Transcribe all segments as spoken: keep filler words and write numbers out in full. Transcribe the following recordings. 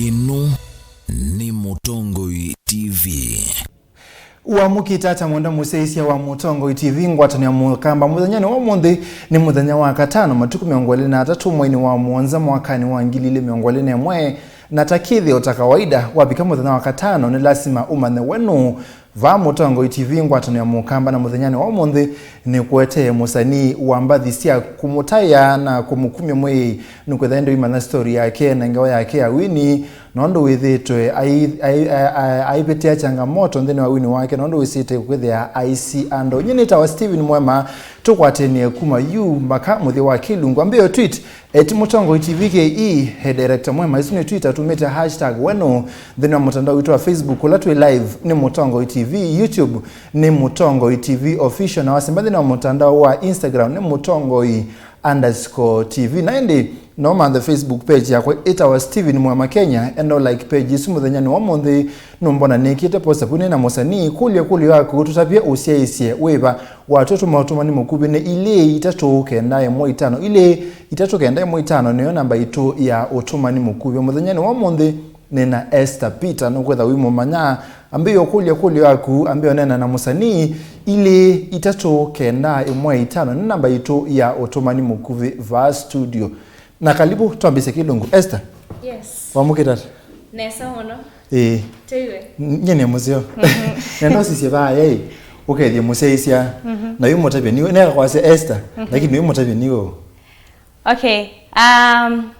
Ĩno nĩ Mũtongoi T V. Wamũkĩte ata mwenda mũsyaĩĩsya wa Mũtongoi T V ngwatanĩo ya Mũkamba? Mũthenyanĩ wa ũmũnthĩ nĩ mũthenya wa katano, matukũ mĩongo ĩlĩ na atatũ mweinĩ wa mũonza mwakanĩ wa ngili ilĩ mĩongo ĩlĩ na ĩmwe, na ta kĩthĩo ta kawaida, wavika mũthenya wa katano nĩ lasima ũmanye we nũũ. Vaa Mũtongoi T V ngwatanĩo ya Mũkamba, na mũthenyanĩ wa ũmũnthĩ nĩkũetee mũsanii wa mbathi sya kũmũtaĩa na kũmũkumya mwĩĩ, nĩkwĩtha ĩndĩ ũimanya story yake na ngewa yake ya wini, nũndũ wĩthĩĩtwe ai-, ai-, ai-, ai-, aivĩtĩa changamoto nthĩnĩ wa wini wake, nũndũ wĩsĩte kwĩthĩa aisi andũ. Nyie nĩtawa Steven Mwema, tũkwatĩnĩe kuma yu mpaka mũthya wa kĩlungu. Ambĩĩa tweet at Mũtongoi T V K E, he director Mwema. Isu nĩ tweet atumĩte hashtag we nũũ nthĩnĩ wa mũtandao witũ wa Facebook, ũla twĩ live nĩ Mũtongoi T V, YouTube nĩ Mũtongoi T V Official, na wasemba nthĩnĩ wa mũtandao wa Instagram nĩ Mũtongoi underscore T V. Na ĩndĩ no manthe Facebook page yakwa ĩtawa Steven Mwema Kenya, enda like page isu mũthenyanĩ wa ũmũnthĩ. Nũmbona nĩkĩte post vau nĩ na mũsanii. Kũlya kũlyo yaku, tũtavye ũsyaĩĩsye wĩva watũtũma ũtũmani mũkuvĩ nĩ ilĩ itatũ kenda ĩmwe itano. Ilĩ itatũ kenda ĩmwe itano nĩyo namba itũ ya ũtũmani mũkuvĩ. Mũthenyanĩ wa ũmũnthĩ nĩ na Esther Peter, nũkwĩtha wĩmũmanya. Ambĩĩa ũkũlya kũlyo yaku, ambĩĩa ũneena na mũsanii. Ilĩ itatũ kenda ĩmwe itano nĩ namba itũ ya ũtũmani mũkuvĩ vaa studio. Na kalivu, twambĩsye kĩlungu. Esther, yes, wamũkĩte ata? Nesa mũno. Ĩĩ. Teiwe. N-, nyie nĩ mũseo. Mhm. Nenda ũsisye vaa yai, ũkethie mũsyaĩĩsya. Mhm. Na yu mũtavye niwe, neka kwasya Esther, mhm, lakini yu mũtavye niwe. Okay. Um,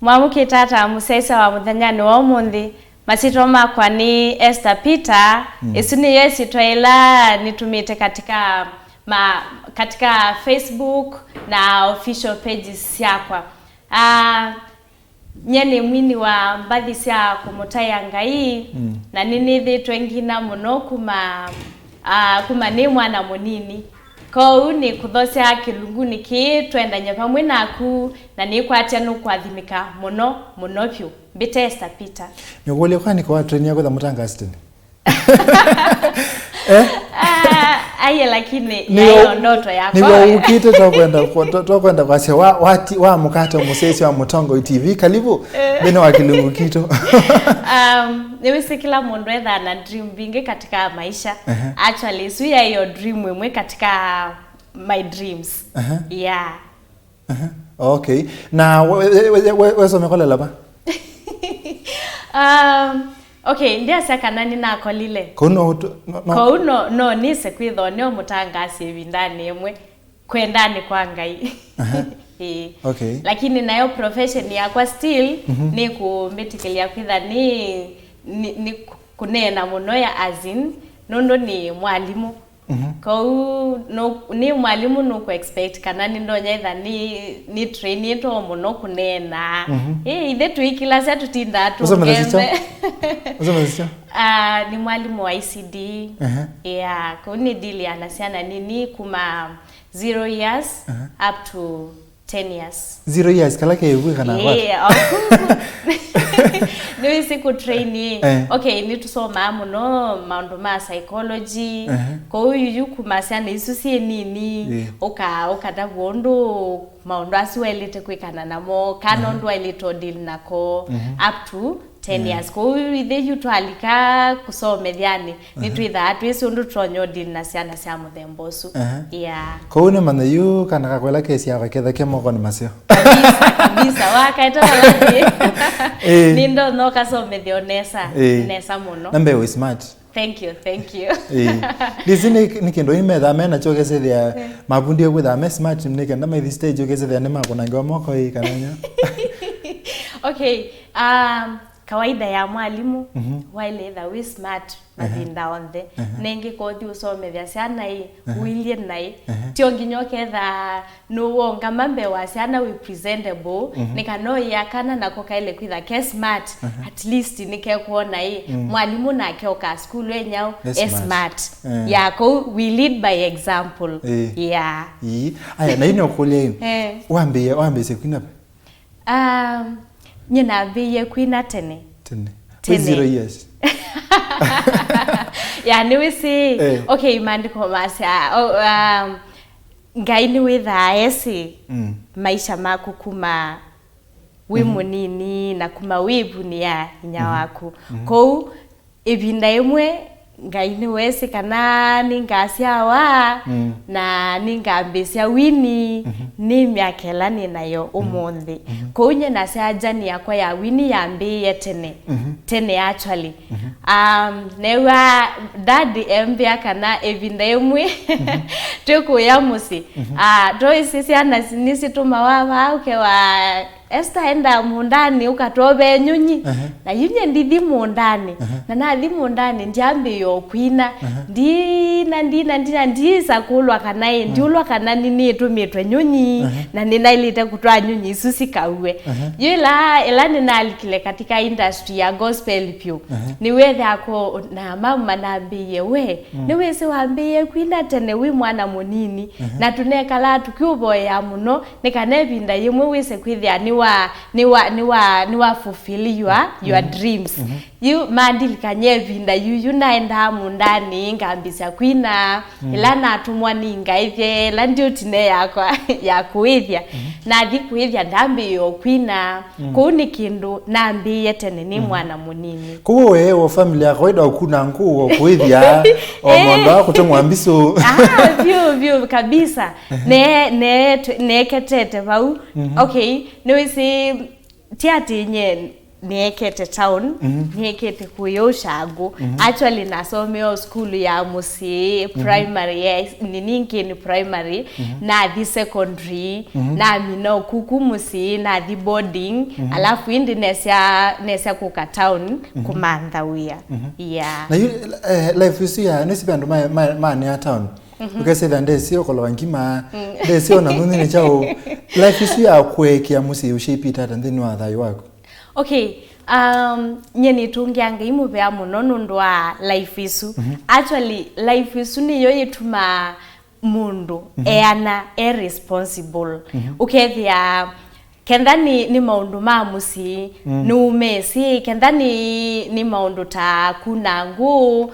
mwamũkĩte ata mũsyaĩĩsya wa mũthenyanĩ wa ũmũnthĩ? Masyĩtwa makwa nĩ Esther Peter. Mm. Ĩsu nĩyo ĩsyĩtwa ĩla nĩtũmĩte katika ma-, katika Facebook na official pages syakwa. Ah, nyie nĩ mwini wa mbathi sya kũmũtaĩa Ngai, mm, na nĩnĩthĩtwe ngina mũno kuma, ah, kuma nĩ mwana mũnini. Kwoou nĩkũthosya kĩlungunĩ kĩĩ, twendany'e vamwe naku, na nĩkwatya nũkũathimĩka mũno, mũno vyũ. Mbĩte Esther Peter. Nĩkũlya kwa nĩko watrenia kwĩtha mũtangasi tene? Eh? Ah, aiye, lakini nĩyo, yayo ndoto yakwa. Nĩw'o ũkĩte, twakwenda, twa-, twakwenda kwasya wa, wa, wa mũkate mũsyaĩĩsya wa Mũtongoi T V. Kalivu, eh, nthĩnĩ wa kĩlungu kitũ. Um, nĩwĩsĩ kĩla mũndũ ethaa na dream mbingĩ katika maisha. Ehe. Actually, isu yaĩ yo dream ĩmwe katika my dreams. Ehe. Yeah. Aha, okay. Na we, we, we, we, wesomea kolela va? Um, okay, ndiasya kana nĩnakolile. Kũu no ũtu-, no, no. Kũu no, no nĩse kwĩthwa nĩo mũtangaasi ĩvindanĩ ĩmwe, kwendanĩ kwa Ngai. Aha. Ĩĩ. Okay. Lakini nayo profession yakwa still, mhm, nĩkũmbĩtĩkĩlya kwĩtha nĩ, nĩ, nĩ kũneena mũno ya as in, nũndũ nĩ mwalimũ. Mhm. Kwoou, no, nĩ mwalimũ nũkũ expect kana nĩndonya ĩtha nĩ, nĩ trainĩtwe mũno kũneena. Mhm. Ĩ, ithe twĩkilasya tũtindaa tũkembe. Ũsomethasya kyaũ? Ũsomethasya kyaũ? Ah, nĩ mwalimũ wa E C D. Ehe. Yeah, kũu nĩ deal ya na syana nini kuma zero years, ehe, up to ten years. Zero years, kala ke ĩvu kana what? Yeah, of course. Nĩwĩsĩ kũtrain ĩ. Eh. Okay, nĩtũsomaa mũno maũndũ ma psychology. Ehe. Kwoou yuyu kuma syana isu syĩ nini, eh, ũka-, ũkatavw'a ũndũ maũndũ asu waĩlĩte kwĩkana namo, kana, ehe, ũndũ waĩlĩte ũdeal nako, mhm, up to ten, yeah, years. Kwoou ithe yu twalika kũsomethanĩ, aha, nĩtwĩthaa twĩsĩ ũndũ tũtonya ũdeal na syana sya mũthemba ũsu. Aha. Yeah. Kwoou nĩmanye yu kana kakwela kesi yakwa ketha ke mokonĩ maseo. Kabisa, kabisa. Wakaeta vala thiĩ. Eh. Nĩndonya ũkasomethya o nesa, eh, nesa mũno. Na mbee wĩ smart. Thank you, thank you. Eh. Ndĩsĩ nĩ, nĩ kĩndũ imethaa me nakyo ũkesethĩa, eh, mavundie kwĩthaa me smart nĩ kenda maithi stage ũkesethĩa nĩmakũnangiwa moko ĩ kana nya. Okay, um, kawaida ya mwalimũ, mhm, waĩle ĩtha wĩ smart, ehe, mavinda onthe. Ehe. Nengĩ kothi ũsomethya syana ĩ, ehe, ũilye naĩ. Ehe. Tio nginya ũketha nũwongama mbee wa syana wĩ presentable, mhm, nĩ kana ũyĩa kana nako kaĩle kwĩtha ke smart, ehe, at least nĩkekwona ĩ, mm, mwalimũ nake oka sukulu enyaũ, e smart. Smart. Eh. Ya, kwoou we lead by example. Eh. Yeah. Ii. Aya, na ino kũlya ĩ. Eh. Wambĩĩa, wambĩĩsye kwina va? Um, nyie nambĩĩie kwina tene. Tene. Tene. Wĩ zero years. Ya, nĩwĩsĩ, eh, okay, maandĩko masya, oh, um, Ngai nĩwĩthaa esĩ, mm, maisha maku kuma wĩ mũnini na kuma wĩ ĩvunĩ ya inyia waku. Kwoou ĩvinda ĩmwe Ngai nĩwesĩ kana nĩngasyawa, na nĩngambĩĩsya wini nĩ myaka ĩla nĩ nayo ũmũnthĩ. Kwoou nyie nasya journey yakwa ya wini yambĩĩe tene, tene actually. Um, neew'aa dad embĩa kana ĩvinda ĩmwe twĩ kũya mũsyĩ, ah, tũĩsĩ syana nĩsitũmawa vaa ũkewa Esther, enda mũũndanĩ ũkatovee nyũnyi. Na yu nyie ndithi mũũndanĩ. Na nathi mũũndanĩ, ndyambĩĩa o kwina. Ndina, ndina, ndina, ndiĩsa kũlwa kana ĩ, ndiũlwa kana nĩnĩtũmĩtwe nyũnyi, na nĩnaĩlĩte kũtwaa nyũnyi isu sikaue. Yu ĩla, ĩla nĩnalikile katika industry ya gospel vyũ, nĩwethĩa ko na mamu manambĩĩe, we, nĩwĩsĩ wambĩĩe kwina tene wĩ mwana mũnini, na tũnekalaa tũkĩũvoyea mũno, nĩ kana ĩvinda yĩmwe wĩse kwĩthĩa nĩwa, nĩwa, nĩwa, nĩwa fulfill your, your dreams. Yu mandilikany'a ĩvinda yuyu naendaa mũũndanĩ ngambĩĩsya kwina, ĩla natũmwa nĩ ngaĩthye, ĩla ndiũtine yakwa ya kũĩthya. Nathi kũĩthya ndambĩĩe o kwina. Kũu nĩ kĩndũ nambĩĩe tene nĩ mwana mũnini. Kwoou we o family ya kawaida ũkuna ngũũ o kũĩthya o ng'ondo wa kũtemwa mbisũ. Ah, vyũ, vyũ, kabisa. Ne, ne, neeketete vau. Okay, nĩwĩsĩ ti atĩ nye nĩekete town, nĩekete kũya ũshangũ. Actually, nasomea o sukulu ya mũsyĩ, primary, yes, nini Ngĩni primary, nathi secondary, namina o kuku mũsyĩ, nathi boarding, alafu ĩndĩ nesya, nesya kũka town kũmantha wĩa. Yeah. Na yu, eh, life isu ya, nĩsĩ ve andũ ma, ma, maanĩa town. Ũkesĩla ndesĩ ũkolowa ngima, ndesĩ ona nũnĩ nĩ kyaũ. Life isu ya kũekea mũsyĩ ũshapeĩte ata nthĩnĩ wa thayũ waku? Okay, um, nyie nĩtũngĩa Ngai mũvea mũno nũndũ wa life isu. Actually, life isu nĩyo yĩtumaa mũndũ eana e responsible. Ũkethĩa kenda nĩ, nĩ maũndũ ma mũsyĩ, nũmesĩ, kenda nĩ, nĩ maũndũ ta kuna ngũũ,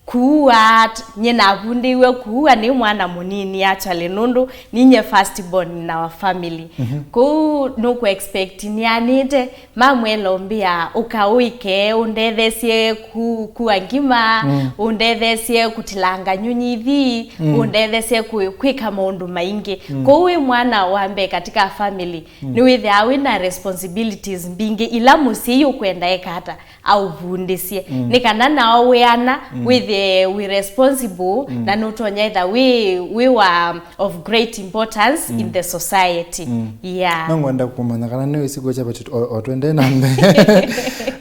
kuua, t-, nyie navundĩiwe kuua nĩ mwana mũnini actually, nũndũ ninye first born in our family. Kũu nũkũ expect nĩanĩte, mamwela ũmbĩa, ũka ũike, ũndethesye ku-, kua ngima, ũndethesye kũtilanga nyũnyi ithi, ũndethesye kũ-, kwĩka maũndũ maingĩ. Kũu wĩ mwana wa mbee katika family, nĩwĩthĩawa wĩ na responsibilities mbingĩ ila mũsyai ũkwenda eka ata aũvundĩsye. Nĩ kana nao wĩana, wĩthĩe wĩ responsible, na nũtonya etha wĩ, wĩ wa of great importance in the society. Yeah. No ngwenda kũmanya kana nĩ wĩsĩ kũkya vati o, o twende na mbee.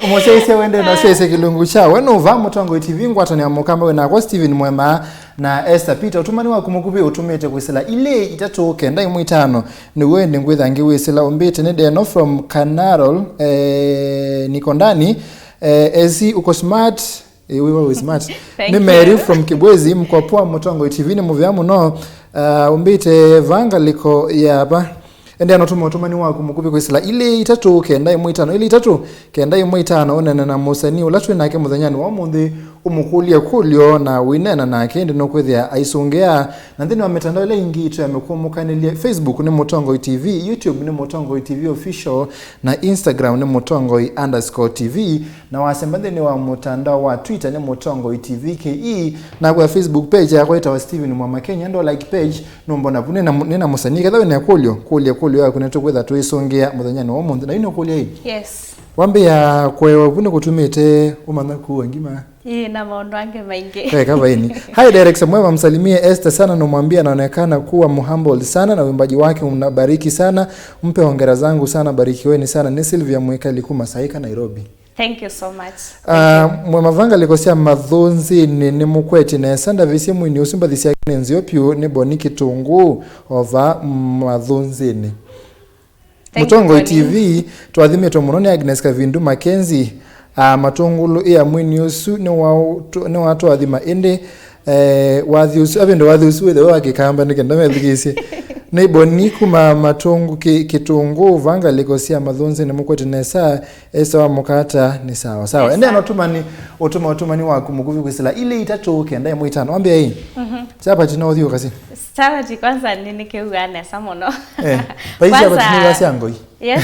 Mũsyaisya wende na syaisya kĩlungu kya we nũva Mũtongoi T V ngwatanĩa mũkamba wĩ nakwa Steven Mwema na Esther Peter. Ũtũmani waku mũkuvĩ ũtũmĩte kwĩsĩla ilĩ itatũ kenda ĩmwe itano. Nĩw'o ĩndĩ ngwĩtha ngĩwĩsĩla ũmbĩte nĩ Deno from Kanarol, eh, Nikondani, eh, esi uko smart, eh, we were smart. Thank you. Nĩ Mary from Kibwezi, mkopoa Mũtongoi T V nĩ mũvea mũno, ah, ũmbĩte va ngalĩko ya va. Ende anotuma ũtũmani waku mũkuvĩ kwĩsĩla ilĩ itatũ kenda ĩmwe itano, ilĩ itatũ kenda ĩmwe itano, ũnene na mũsanii ũla twĩ nake mũthenyanĩ wa ũmũnthĩ, ũmũkũlye kũlyo na wĩneena nake, ĩndĩ nũkwĩthĩa aisũngĩa. Na nthĩnĩ wa mĩtandao ĩla ĩngĩ itũ ya mĩkũmũkanĩlye, Facebook nĩ Mũtongoi T V, YouTube nĩ Mũtongoi T V Official, na Instagram nĩ Mũtongoi underscore T V, na wasemba nthĩnĩ wa mũtandao wa Twitter nĩ Mũtongoi T V K E, na kwa Facebook page yakwa ĩtawa Steven Mwama Kenya, ndo like page, nũmbona vu nĩna, nĩna mũsanii. Ketha wĩna kũlyo, kũlya kũlyo yaku nĩtũkwĩtha tũisũngĩa mũthenyanĩ wa ũmũnthĩ. Na yu nĩkũlya ĩ? Yes. Wambĩĩa kũewa vu nĩkũtumĩte ũmanya kuua ngima? Ĩĩ, na maũndũ angĩ maingĩ. Eka vaini. Hi, director Mwema, msalimie Esther sana, namwambie anaonekana kuwa mhumble sana na uimbaji wake unabariki sana. Mpe hongera zangu sana, barikiweni sana. Ni Sylvia Mwikali kuma Saika, Nairobi. Thank you so much. Ah, Mwema, va ngalĩko sya Mathũnzĩnĩ nĩmũkwetye nesa, ndavisye mwini ũsu mbathi syake nĩ nzeo pyũ, nĩ Boni Kĩtũngũ ova Mathũnzĩnĩ. Thank you, Mũtongoi Boni. T V, twathimĩtwe mũno nĩ Agnes Kavindu Mackenzie. Ah, Matũngũlũ ĩa mwini ũsu nĩwatũathima ĩndĩ, eh, wathi ũsu, avĩndĩ wathi ũsu wĩthĩwe wa Kĩkamba nĩ kenda methukĩĩsye. Nĩ Boni kuma Matũngũ kĩ-, Kĩtũngũ, va ngalĩko sya Mathũnzĩ nĩ mũkwete nesa, Esa wa Mũkata nĩ sawa sawa. Ende na ũtũmani, ũtũma ũtũmani waku mũkuvĩ kwĩsĩla ilĩ itatũ kenda ĩmwe itano. Wambĩa ĩ? Mhm. Chapati no ũthiĩ ũkasi? Chapati kwanza nĩ, nĩkĩw'aa nesa mũno. Eh, vai chapati nĩ wasya ngoi. Yes.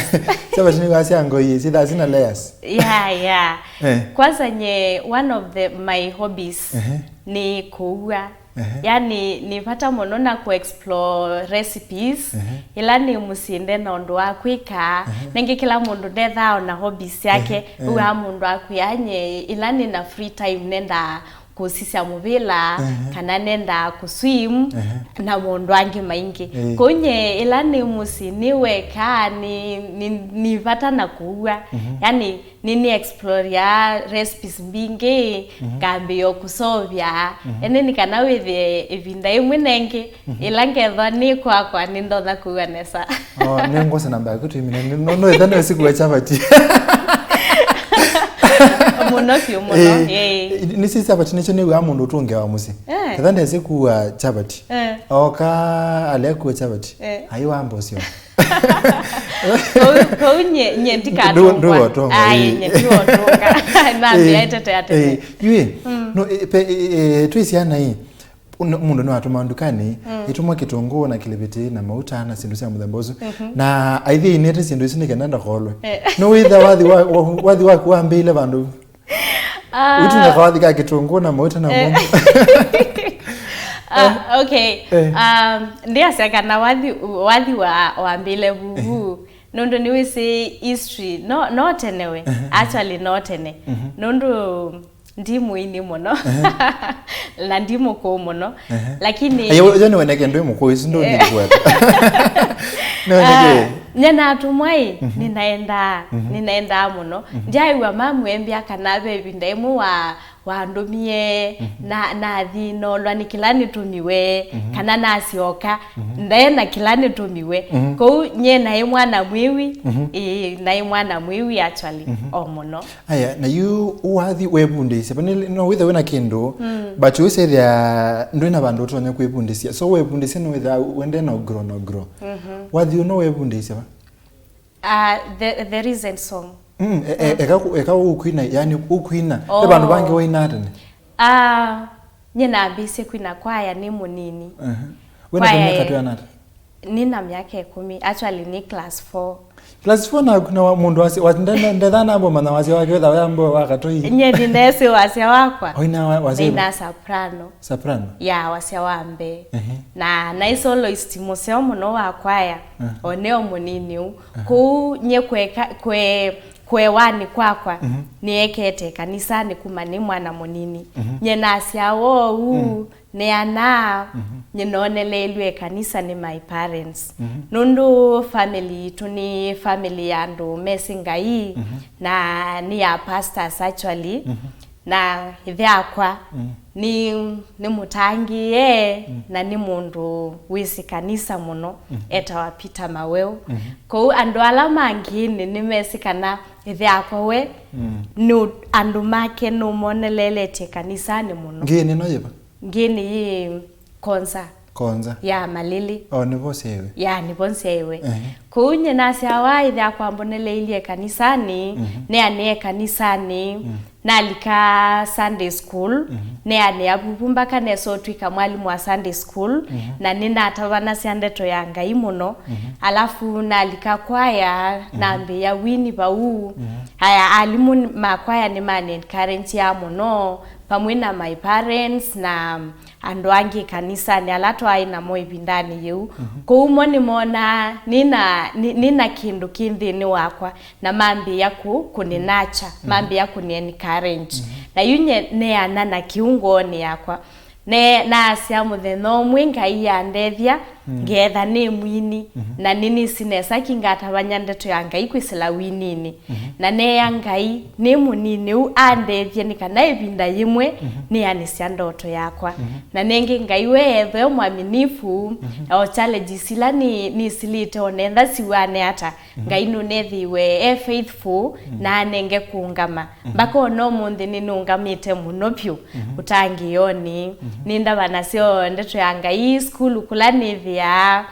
Chapati nĩ wasya ngoi, sitha sina layers. Yeah, yeah. Eh. Kwanza nye, one of the, my hobbies, ehe, nĩ kũua. Ehe. Yani, nĩ vata mũno na kũ-explore recipes. Ehe. Ĩla nĩ mũsyĩ nde na ũndũ wa kwĩka. Ehe. Nengĩ kĩla mũndũ ndethaa ona hobbies yake. Ehe, ehe. Ũaa mũndũ akwĩa nye, ĩla nĩ na free time nenda kũsisya mũvĩla, ehe, kana nenda kũswim, ehe, na maũndũ angĩ maingĩ. Ĩĩ. Kũu nye ĩla nĩ mũsyĩ, nĩ weka, nĩ, nĩ, nĩ vata na kũua. Mhm. Yani, nĩ, nĩ explorea recipes mbingĩ, mhm, ngambĩĩa kũseũvya. Mhm. Ene nĩ kana wĩthĩe ĩvinda ĩmwe nengĩ, mhm, ĩla ngethwa nĩ kwakwa, nĩndonya kũua nesa. Oh, nĩ ngosa namba yaku tũimine. No, no, ĩtha nĩwĩsĩ kũua chapati. Mũno vyũ mũno, eh, eh. Nĩsĩ chapati nĩkyo nĩw'aa mũndũ ũtũngĩawa mũsyĩ. Eh. Ĩtha ndesĩ kũua chapati. Eh. Oka alea kũua chapati. Eh. Ai wamba ũsyo. Kũu, kũu nye, nye ndikatũngwa. Ndũ-, ndũotũngwa, ai, ĩĩ, nye ndiotũnga. Nambĩa, ĩĩ, ĩtete atete. Ĩĩ, yu ĩ, mm, no, ĩ, pe, ĩ, ĩ, twĩ syana ĩ, mũndũ nĩwatũma ndukanĩ, mm, ĩtũmwa kĩtũngũũ na kĩlĩvĩtĩ na mauta na syĩndũ sya mũthemba ũsu. Mhm. Na aithi ainĩte syĩndũ isu nĩ kenda ndakolwe. Eh. No wĩtha wathi wa, wa, wathi waku wambĩĩle vandũ. Ah. Ũitu na kawathi ka kĩtũngũũ na mauta na, eh, mũndũ. Ah, okay. Eh. Um, ndiasya kana wathi, wathi wa, wambĩĩle vuvu. Eh. Nũndũ nĩwĩsĩ history, no, no tene we. Eh. Actually, no tene. Mhm. Nũndũ ndi mũini mũno. Ehe. Na ndi mũkũũ mũno. Ehe. Lakini ayo, yo nĩweneke ndwĩ mũkũũ, isu ndũ, eh, nĩkwenda. Nĩweneke. Ah, nye natũmwa ĩ, mhm, nĩnaendaa, mhm, nĩnaendaa mũno. Mhm. Ndyaĩw'a mamwembĩa kana ve ĩvinda ĩmwe wa, wandũmie, mhm, na, nathi noolwa nĩ kĩla nĩtũmiwe, mhm, kana nasyoka, mhm, ndaĩ na kĩla nĩtũmiwe. Mhm. Kũu nye naĩ mwana mwĩwi, mhm, ĩĩ, naĩ mwana mwĩwi actually, mhm, o mũno. Aya, na yu wathi wevundĩsya, vani no wĩthe wĩna kĩndũ, mm, but wĩsethĩa ndwĩna vandũ ũtonya kwĩvundĩsya. So wevundĩsya nĩwĩthaa wende no grow, no grow. Mhm. Wathi ũno wevundĩsya va? Ah, the, the recent song. Mm, e, e, mm, eka ku-, eka ũkwina, yani ũkwina. Oh. Ve vandũ vangĩ wainaa tene? Ah, nye nambĩĩsye kwina kwaya nĩ mũnini. Aha. Wĩna kwaya myaka ĩ-, twĩana ata? Nĩ na myaka ĩkũmi. Actually, nĩ class four. Class four na, na wa-, mũndũ wasi-, wa-, nde-, nde-, ndetha nambo mana wasya wake wetha wambo wa katoi. Nye ndinesĩ wasya wakwa. Oina wa-, wasya. Nĩ na soprano. Soprano? Ya, wasya wa mbee. Ehe. Na naĩ soloist mũseo mũno wa kwaya. Aha. O neo mũnini ũu. Aha. Kũu nye kweka, kwe-, kwewanĩ kwakwa, mhm, nĩekete kanisanĩ kuma nĩ mwana mũnini. Mhm. Nye nasya wou, mm, nĩ ana, mhm, nĩnoneleelw'e kanisa nĩ my parents. Mhm. Nũndũ family yitũ nĩ family ya andũ mesĩ Ngai, mhm, na nĩ ya pastors actually. Mhm. Na ĩthe akwa, mm, nĩ, nĩ mũtangĩĩe, mm, na nĩ mũndũ wĩsĩ kanisa mũno, mm, etawa Peter Maweu. Mm. Kũu andũ ala ma Ngĩĩnĩ nĩmesĩ kana ĩthe akwa we, mm, nĩ ũ-, andũ make nũmoneleletye kanisanĩ mũno. Ngĩĩnĩ no yĩva? Ngĩĩnĩ yĩ Konza. Konza. Ya Malĩlĩ. O, nĩvo syaĩwe. Ya, nĩvo nsyaĩwe. Ehe. Kũu nye nasyawa ĩthe akwa amboneleilye kanisanĩ, mhm, neanĩe kanisanĩ, mm, nalika Sunday school, mhm, neanĩa vuvu mbaka nesa ũtw'ĩka mwalimũ wa Sunday school, mhm, na nĩnatavanasya ndeto ya Ngai mũno. Mhm. Alafu nalika kwaya, mhm, nambĩĩa wini vau. Mhm. Aya, alimũ ma kwaya nĩmanĩ encourage mũno, vamwe na my parents na andũ angĩ kanisanĩ ala twaĩ namo ĩvindanĩ yĩu. Mhm. Kũu mo nĩmonaa nĩna, nĩ-, nĩna kĩndũ kĩ nthĩnĩ wakwa, na mambĩĩa kũ-, kũnĩnakya, mhm, mambĩĩa kũnĩ encourage. Mhm. Na yu nye neana na kĩu ngoonĩ yakwa. Ne-, naasya mũthenya ũmwe Ngai andethya, mm, ngeetha nĩ mwini, mhm, na nĩnĩsĩ nesa ki ngatavany'a ndeto ya Ngai kwĩsĩla wininĩ. Mhm. Na neea Ngai nĩ mũnini ũu andethye nĩ kana ĩvinda yĩmwe, mhm, nĩanĩsya ndoto yakwa. Mhm. Na nengĩ Ngai we ethwe mwaminifu, mhm, o challenges ila nĩ-, nĩsilĩte o nenda siw'ane ata, mhm, Ngai nũnethĩiwe e faithful, mhm, na anenge kũũngama. Mhm. Mbaka ona ũmũnthĩ nĩnũngamĩte mũno vyũ, mhm, ũtangĩĩonĩ. Mhm. Nĩndavanasya o ndeto ya Ngai, sukulu kũla nĩthĩ Ya,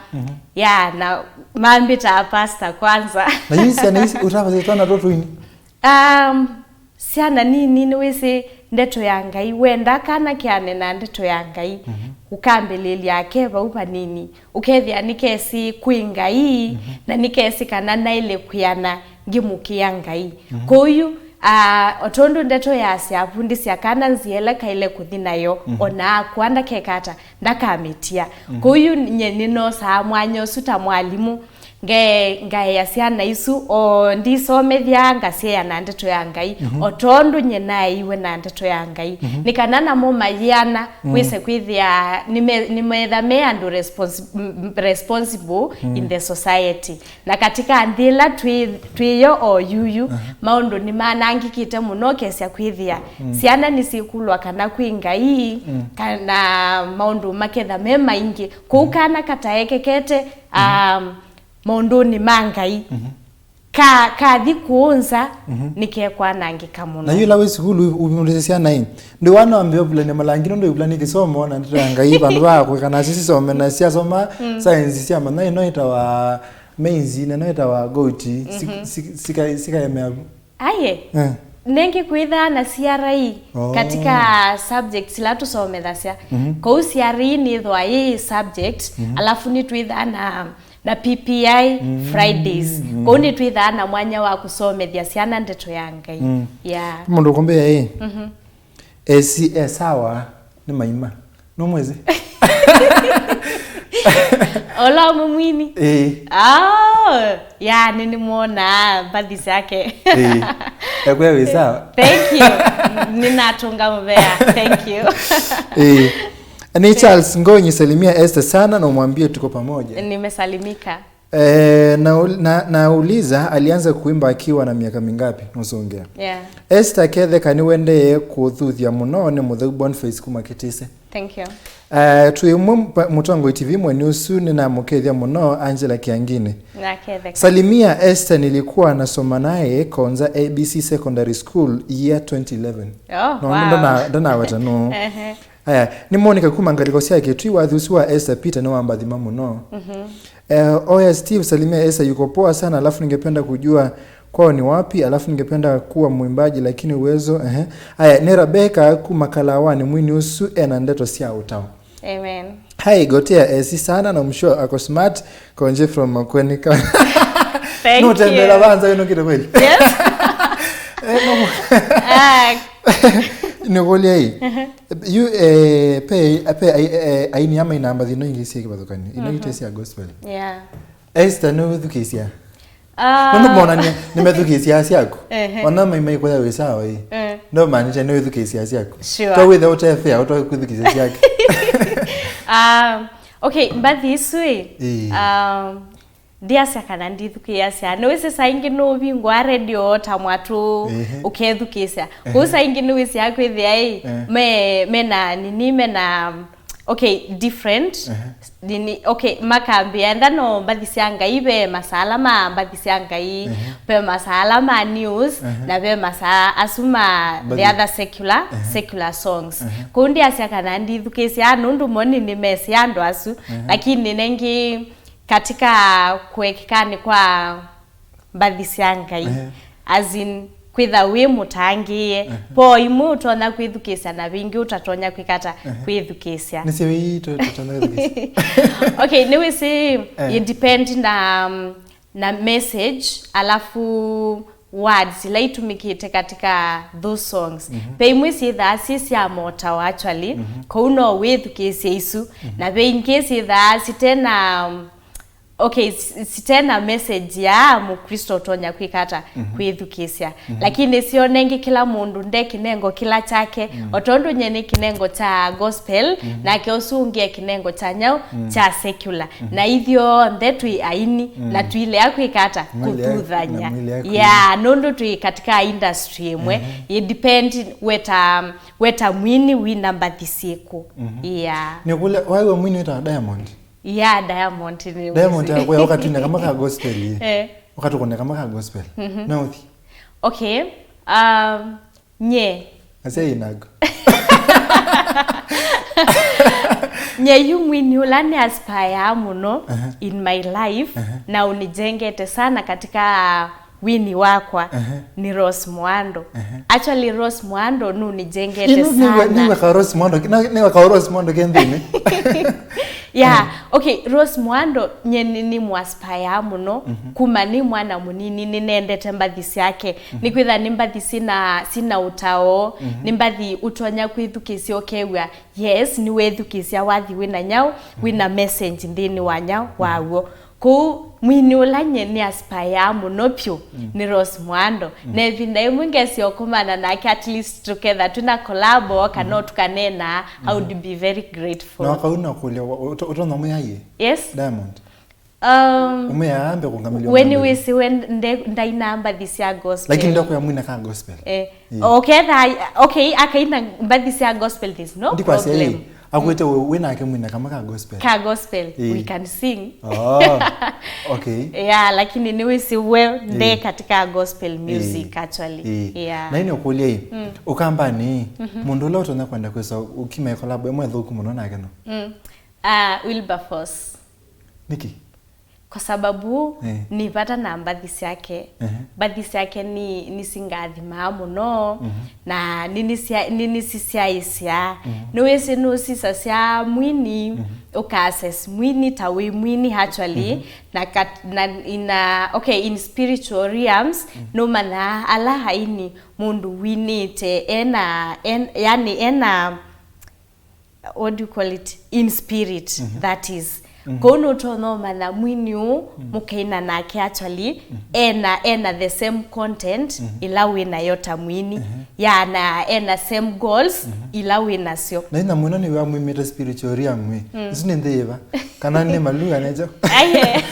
ya, na mambĩtaa pastor kwanza. Na yu syana isi, ũtavasya twana tũtũ tũini? Um, syana nini nĩwĩsĩ ndeto ya Ngai, wenda kana keane na ndeto ya Ngai, ũkambĩlĩlya ke vau vanini, ũkethĩa nĩkesĩ kwĩ Ngai, na nĩkesĩ kana naĩle kwĩana ngĩmũkĩa Ngai. Kwoou yu, ah, o tondũ ndeto yasya, vundĩsya kana nzĩa ĩla kaĩle kũthi nayo, o na akũa ndakeka ata, ndakamĩtia. Kwoou yu nye nĩnosaa mwanya ũsu ta mwalimũ, nge-, ngaea syana isu, o ndisomethya, ngasyeana ndeto ya Ngai, o tondũ nye naeiwe na ndeto ya Ngai. Nĩ kana namo mayĩana, wĩse kwĩthĩa nĩme-, nĩmetha me andũ responsi-, m-, m-, responsible in the society. Na katika nthĩ ĩla twĩ, twĩyo o yuyu, maũndũ nĩmanangĩkĩte mũno, ũkesya kwĩthĩa syana nĩsyĩkũlwa kana kwĩ Ngai, kana maũndũ maketha me maingĩ. Kwoou kana kataekekete, um, maũndũnĩ ma Ngai, ka, kathi kũũ nza, nĩkekwanangĩka mũno. Na yu ĩla wĩ sukulu, ũvundĩsye syana ĩ, ndwĩw'a no ambĩe ũvulany'a malangi nũndũ ĩvulany'a kĩsomo na ndeto ya Ngai, vandũ va kũĩka nasyo sisome, na syasoma science syamanya ĩno ĩtawa maize, na ĩno ĩtawa goat, si-, si-, sika-, sikaemea. Aye. Eh. Nengĩ kwĩthaa na C R E katika subjects ila tũsomethasya. Kwoou C R E nĩthwa yĩ subject, alafu nĩtwĩthaa na, na P P I Fridays. Kwoou nĩtwĩthaa na mwanya wa kũsomethya syana ndeto ya Ngai. Yeah. Mũndũ ũkũmbĩa ĩ, esi e sawa nĩ maima. Nũmwĩsĩ? Ola ũmwe mwini? Ĩĩ. Oh, ya, nĩnĩmwonaa mbathi syake. Ĩĩ. Ekwĩa wĩ sawa? Thank you. Nĩnatũnga mũvea. Thank you. Ĩĩ. Ni Charles Ngonyi, salimia Esther sana na umwambie tuko pamoja. Nimesalimika. Eh, na, na, nauliza alianza kuimba akiwa na miaka mingapi? Nũsũngĩa. Yeah. Esther Ketheka nĩwendee kũthuthya mũno nĩ mũtheu Boniface kuma Kitise. Thank you. Eh, twĩ ũmwe mpa-, Mũtongoi T V mweni ũsu nĩnamũkethya mũno Angela Kiangini. Naketheka. Salimia Esther, nilikuwa nasoma naye Konza A B C Secondary School year twenty eleven. Oh, no, wow. Ndana-, ndanaweta no. Ehe. Aya, nĩ Monica kuma ngalĩko sya Kĩtui, wathi ũsu wa Esther Peter nĩwambathima mũno. Eh, oya Steve, salimia Esther, yuko poa sana, alafu ningependa kujua kwao ni wapi, alafu ningependa kuwa mwimbaji, lakini uwezo, ehe. Aya, nĩ Rebecca kuma Kalawani, mwini ũsu ena ndeto sya ũtao. Amen. Hi, Gotea esi sana, na msho ako smart, Konje from Makueni. Thank you. Nũtembela vanza wĩnũkĩte kweli? Yes. Eh, no. Ah, nĩkũlya ĩ. Yu, eh, pe, pe, ai-, eh, aini ama inamba thino ingĩ syĩ kĩvathũkanio. Ino ite sya gospel. Yeah. Esther, nĩwĩthukĩĩsya? Ah. Nũndũ monania, nĩmethukĩĩsya syaku. Ehe. Ona maima ikoya wĩ sawa ĩ. Eh. Ndo maanisha nĩwĩthukĩĩsya syaku. Sure. To wĩthe ũte fair, ũtoe kwĩthukĩĩsya syake. Um, okay, mbathi isu ĩ. Ĩĩ. Um, Ndiasya kana ndithukĩĩasya. Nĩwĩsĩ saa ingĩ nũvingũa redio ta mwatũ, ehe, ũkethukĩĩsya. Kũu, ehe, saa ingĩ nĩwĩsĩaa kwĩthĩa ĩ, eh, me, mena nini, mena, okay, different. Ehe. Nini, okay, makambĩa enda no mbathi sya Ngai, ve masaa ala ma mbathi sya Ngai, ehe, ve masaa ala ma news, ehe, na ve masaa asu ma the, mbathi, other secular, ehe, secular songs. Ehe. Kũu ndiasya kana ndithukĩĩsya nũndũ mo nĩnĩmesĩ andũ asu, ehe, lakini nengĩ katika kũekekanĩ kwa mbathi sya Ngai. Ehe. As in, kwĩtha wĩ mũtangĩĩe. Ehe. Po imwe ũtonya kwĩthukĩĩsya na vingĩ ũtatonya kwĩka ata, ehe, kwĩthukĩĩsya. Nĩ syĩw'ĩ ii tũ-, tũtonya kwĩthukĩĩsya? Okay, nĩwĩsĩ, eh, it depend na, um, na message, alafu words ila itũmĩkĩte katika those songs. Mhm. Ve imwe syĩthaa syĩ sya motao actually, mhm, kũu no wĩthukĩĩsye isu, mhm, na ve ingĩ syĩthaa sitena, um, okay, s-, sitena message ya Mũkristo ũtonya kwĩka ata, mhm, kwĩthukĩĩsya. Mhm. Lakini syo nengĩ kĩla mũndũ nde kĩnengo kĩla kyake, mhm, o tondũ nye nĩ kĩnengo kya gospel, mhm, nake ũsu ũngĩ e kĩnengo kya nyau, mhm, kya secular. Mhm. Na ithyonthe twĩ aini, na, mhm, twĩlea kwĩka ata? Mwĩlea, kũthuthany'a. Na mwĩlea kwĩlea. Yeah, nũndũ twĩ katika industry ĩmwe, mhm, it depend weta, weta mwini wĩna mbathi syĩkũ. Mhm. Yeah. Nĩkũlya, waĩwa mwini wĩtawa Diamond? Yeah, Diamond nĩ Diamond mwini. Yakwa ũkatũnĩa kama ka gospel ĩ. Eh. Ũkatũkũnĩa kama ka gospel. Mhm. No ũthi. Okay. Um, nye. Asya inago. Nye yu mwini ũla nĩ aspire mũno, aha, in my life, aha, na ũnijengete sana katika wini wakwa, aha, ni Rose Muhando. Aha. Actually, Rose Muhando nũnijengete sana. Nĩweka Rose Muhando, nĩweka Rose Muhando ke nthĩnĩ. Yeah, okay, Rose Muhando nye nĩ, nĩ mwaspire mũno, mhm, kuma nĩ mwana mũnini nĩnendete mbathi syake. Mhm. Nĩkwĩtha nĩ mbathi sina, sina ũtao, mhm, nĩ mbathi ũtonya kwĩthukĩsya ũkew'a, yes, nĩwethukĩsya wathi wĩna nyau, wĩna message nthĩnĩ wa nyau waw'o. Kũu mwini ũla nye nĩ aspire mũno vyũ, mm, nĩ Rose Muhando. Mm. Na ĩvinda ĩmwe ngesya ũkomana nake, at least tũketha twĩna collabo, kana, mm, tũkanena, I would be very grateful. Na wakau nakũlya, ũtonya ũmwĩa ye? Yes. Diamond. Um, ũmwĩa ambe kũngamĩlya. We nĩ wĩsĩ we nde-, ndaina mbathi sya gospel. Lakini ndakwĩa mwina ka gospel. Eh. Ĩĩ. Oketha, okay, akaina mbathi sya gospel, there's no problem. Ndikwasya ĩĩ, akwĩte we, we nake mwina kamwe ka gospel. Ka gospel, ĩĩ, we can sing. Oh, okay. Yeah, lakini nĩwĩsĩ we nde, ĩĩ, katika gospel music, ĩĩ, actually. Ĩĩ. Yeah. Na ĩno ũkũlya ĩĩ, mm, Ũkambanĩ, mhm, mũndũ ũla ũtonya kwenda kwĩsa ũkima collab ĩmwe thũku mũno nake no? Mm. Ah, Wilberforce. Nĩkĩ? Kwa sababu, eh, nĩ vata na mbathi syake. Ehe. Mbathi syake nĩ, nĩsingathimaa mũno, mhm, na nĩnĩsya-, nĩnĩsisyaĩsya. Mhm. Nĩwĩsĩ nũsisasya mwini, mhm, ũka assess mwini ta wĩ mwini actually, mhm, na kat-, na ina, okay, in spiritual realms, mhm, nũmanyaa ala aini mũndũ winĩte ena, en-, yani ena what do you call it, in spirit, mhm, that is. Mhm. Kũu nũtonya ũmanya mwini ũũ, mm, mũkaina nake actually, mhm, ena, ena the same content, mhm, ila wĩ nayo ta mwini, mhm, ya na ena same goals, mhm, ila wĩ nasyo. Na ĩna mwino nĩwe amwĩmĩte spiritual realm ĩ. Mm. Isu nĩ nthĩ yĩva? Kana nĩ maluga nejo? Aye.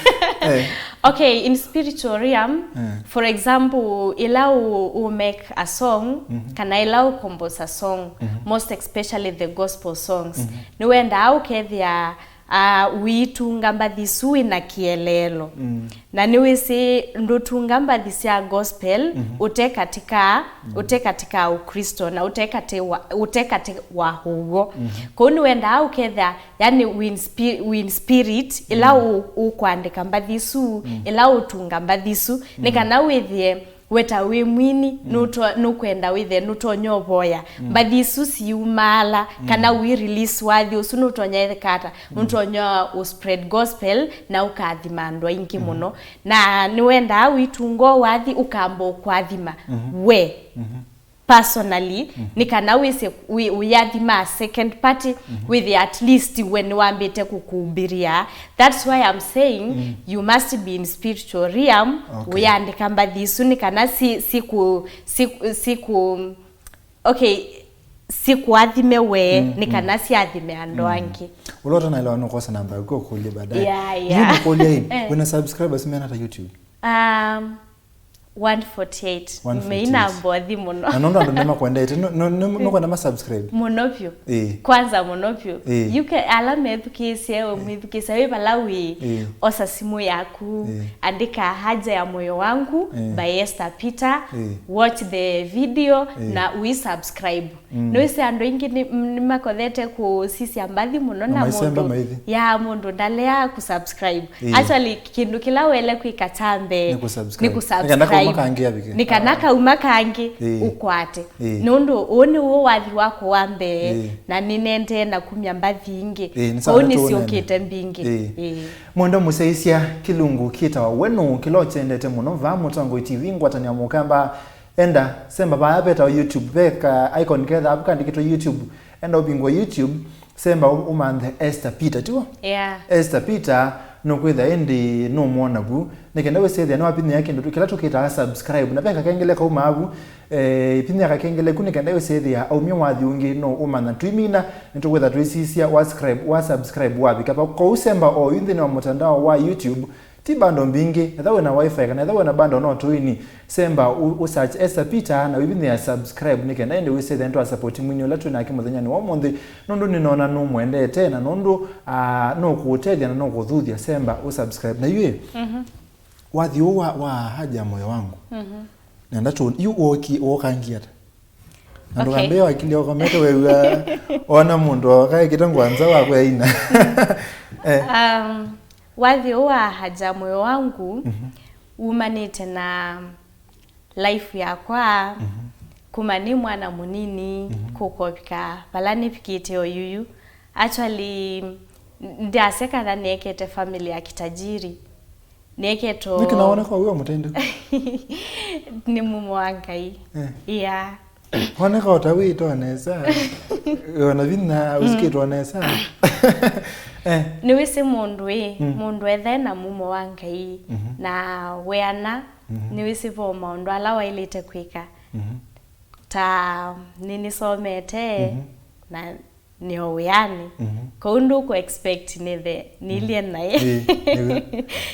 Eh. Okay, in spiritual realm, eh, for example, ila u, u make a song, mhm, kana ila u compose a song, mhm, most especially the gospel songs, mhm, nĩwendaa ũkethĩa, ah, ũitunga mbathi isu wĩna kĩeleelo. Mm. Na nĩwĩsĩ ndũtunga mbathi sya gospel, mhm, ũte katika, mm, ũte katika Ũkristo na ũte katĩ wa, ũte katĩ wa ũw'o. Mhm. Kũu nĩwendaa ũkethĩa yani win spi-, win spirit, ĩla, mm, ũ-, ũkwandĩka mbathi isu, mm, ĩla ũtunga mbathi isu, nĩ, mm, kana wĩthĩe we ta wĩ mwini, mm, nũtwa-, nũkwenda wĩthĩe nũtonya ũvoya, mm, mbathi isu siumaala, mm, kana wĩ release wathi ũsu nũtonya etheka ata, mm, nũtonya ũ spread gospel na ũkathima andũ aingĩ, mm, mũno. Na nĩwendaa wĩtunga wathi ũkamba ũkwathima, mm, we, mm, personally, mhm, nĩ kana wĩse wĩ-, ũyathima a second party, mhm, wĩthĩe at least we nĩwambĩte kũkumbĩrĩa. That's why I'm saying, mm, you must be in spiritual realm, okay, ũyandĩka mbathi isu nĩ kana si, si ku, si, si ku, okay, si kũathime we, mm, nĩ kana, mm, siathime andũ, mm, angĩ. Ũla ũtanaelewa nũkosa namba yaku ũkũlye baadaye. Yeah, yeah. Yu nĩkũlya ĩ, eh, wĩna subscribers meana ta YouTube? Um, one forty-eight. One forty-eight. Meina mbothi mũno. Na nũndũ andũ nĩmakwendete, nũ-, nũ-, nũ-, nũkwenda ma subscribe? Mũno vyũ. Ĩĩ. Kwanza mũno vyũ. Ĩĩ. You can, ala methukĩĩsye, we, ĩĩ, mwĩthukĩĩsya wĩ vala wĩ, ĩĩ, osa simũ yaku, ĩĩ, andĩka Haja ya Moyo Wangu, ĩĩ, by Esther Peter, ĩĩ, watch the video, ĩĩ, na ũi subscribe. Mm. Nĩwĩsĩ andũ aingĩ nĩ, nĩmakothete kũsisya mbathi mũno na, na maisemba mũndũ, maithi, ya mũndũ ndalea kũsubscribe. Ĩĩ. Actually, kĩndũ kĩla waĩle kwĩka kya mbee nĩ kũsubscribe. Nĩ kũsubscribe. Nĩ kana kauma kangĩ avike. Nĩ kana kauma kangĩ, ĩĩ, ũkwate. Ĩĩ. Nũndũ ũũ nĩw'o wathi wakwa wa mbee, ĩĩ, na nĩnendee na kumya mbathi ingĩ. Ĩĩ, nĩ sawa, kwoou nĩtũũnene. Nĩsyũkĩte mbingĩ. Ĩĩ. Ĩĩ. Mwenda mũsyaĩĩsya kĩlungu kĩtawa We Nũũ, kĩla ũkyendete mũno vaa Mũtongoi T V, ngwatanĩo ya Mũkamba. Enda semba vaya vetawa YouTube, ve ka icon kethaa vu kandĩkĩtwe YouTube. Enda ũvingũe YouTube, semba ũ-, ũmanthe Esther Peter, tiw'o? Yeah. Esther Peter, nũkwĩtha ĩndĩ nũmwona vu. Nĩ kenda wĩsĩthĩa nĩwapinyĩa kĩndũ tu-, kĩla tũkĩtaa subscribe. Na ve kakengele kaumaa vu, eh, pinyĩa kakengele ku nĩ kenda wĩsĩthĩa aumya wathi ũngĩ no ũmanya. Twĩmina, nĩtũkwĩtha twĩsisya wa subscribe, wa subscribe wavika va. Kwoou semba oyu nthĩnĩ wa mũtandao wa YouTube, ti bundle mbingĩ, etha wĩna wifi kana etha wĩna bundle no tũini, semba ũ, ũ search Esther Peter na wĩvinyĩa subscribe nĩ kenda ĩndĩ wĩsĩthĩa nĩtwa support mwini ũla twĩ nake mũthenyanĩ wa ũmũnthĩ, nũndũ nĩnoona nũmwendete na nũndũ, ah, nũkũũtethya na nũkũthuthya, semba ũ subscribe. Na yu ĩ, mhm, wathi ũũ wa, wa Haja ya Moyo Wangu, mhm, nenda tu, yu woki, wokangie ata? Na Okay. ndũkambĩe wakili ũkomete wew'a ona mũndũ oka ekĩte ngũa nza wakwe aina. Eh. Um, wathi ũũ wa Haja Moyo Wangu Mhm. wumanĩte na life yakwa Mhm. kuma nĩ mwana mũnini Mhm. kũkovika vala nĩvikĩte oyuyu. Actually, n-, ndasya kana nĩekete family ya kitajiri. Nĩeketwe Nĩkĩ nawoneka ũyũ mũtende? Nĩ mumo wa Ngai. Eh. Yeah. Woneka ũtawĩtwa nesa. Ona vinya Mm. ũsikĩtwa nesa. Eh. Nĩwĩsĩ mũndũ ĩ, Mm. mũndũ ethe na mumo wa Ngai Mhm. na weana, Mhm. nĩwĩsĩ vo maũndũ ala waĩlĩte kwĩka. Mhm. Ta nĩnĩsomete Mhm. na nĩ o wĩanĩ. Mhm. Kwoou ndũkũ expect nĩthe nĩilye naĩ. Ĩĩ, nĩw'o.